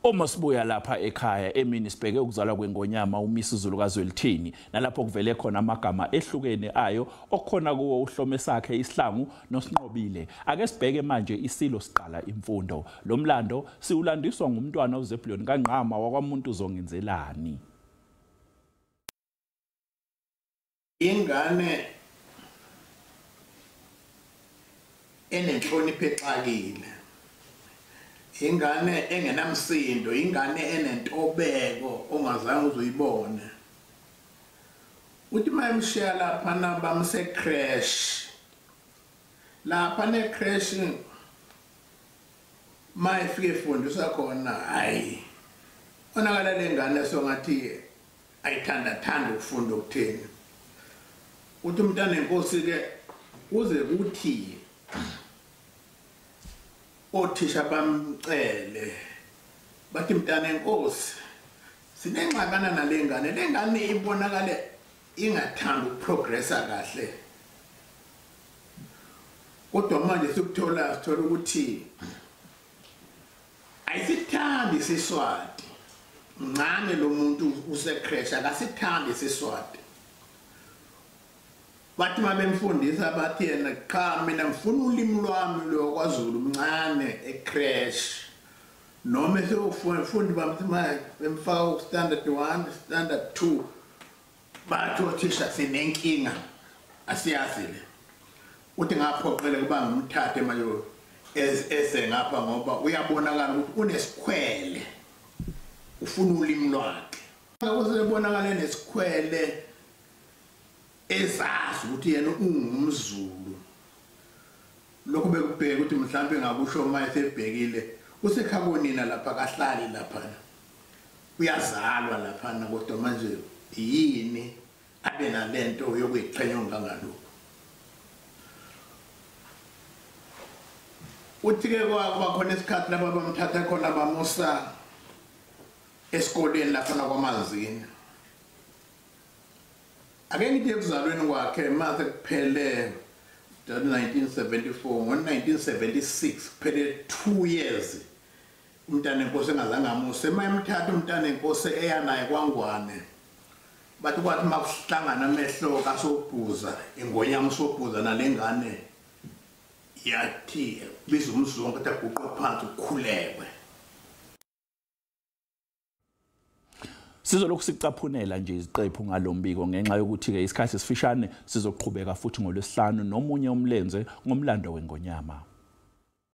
Uma sibuya lapha ekhaya emini sibheke ukuzalwa kwengonyama uMisuzulu kaZwelithini, nalapho kuvele khona amagama ehlukene ayo okukhona kuwo uhlome sakhe isihlangu noSinqobile. Ake sibheke manje isilo siqala imfundo. Lo mlando siulandiswa ngumntwana uZebulon kaNgqama wakwamuntu zongenzelani. Ingane enenhlonipho exakile, ingane engenamsindo, ingane enentobeko ongazange uzuyibone. Uthi mayemshiya lapha bamse crash, lapha ne crash mayifike efundisa khona, hayi onakala lengane songathi ayithanda thanda ukufunda okutheni. Uthi umntana enkosi ke uze kuthi othisha bamcele bathi mntana enkosi sinengxakana nalengane, lengane ibonakale ingathanda ukuprogressa kahle, kodwa manje sikuthola sithola ukuthi ayisithandi isiswati. Mncane lo muntu usecrash akasithandi isiswati. Bathi mabemfundisa bathi yena cha mina ngifuna ulimi lwami lo kwaZulu mncane ecrash, noma sewufunda bamthi bemfaka ku standard 1 standard 2, bathi othisha sinenkinga asiyazi le. Uthi ngaphoqele kuba ngimthathe manje ese ngapha ngoba uyabonakala ukuthi unesikhwele, ufuna ulimi lwakhe. Usebonakala nesikhwele ezazi ukuthi yena ungumZulu. Lokho bekubheka ukuthi mhlambe ngakusho uma esebhekile usekhabonina lapha kahlali lapha, uyazalwa lapha, kodwa manje yini abe nalento yokuyiqhenya ngalokho. Uthi ke kwakhona isikhathi lapha bamthatha khona bamusa esikoleni lapha kwaManzini. Ake ngithi ekuzalweni kwakhe mase kuphele 1974, ngo-1976 kuphele 2 years umntana enkosi engazange amuse. Mayemthatha umntana enkosi eya naye kwaNgwane, bathi kwathi makuhlangana amehlo kaSobhuza, ingonyama uSobhuza nalengane yathi biza umzonke ukuthi aguqe phansi ukhulekwe. Sizolokhu sicaphunela nje iziqephu ngalombiko ngenxa yokuthi ke isikhathi sifishane. Sizoqhubeka futhi ngolwesihlanu nomunye umlenze ngomlando wengonyama.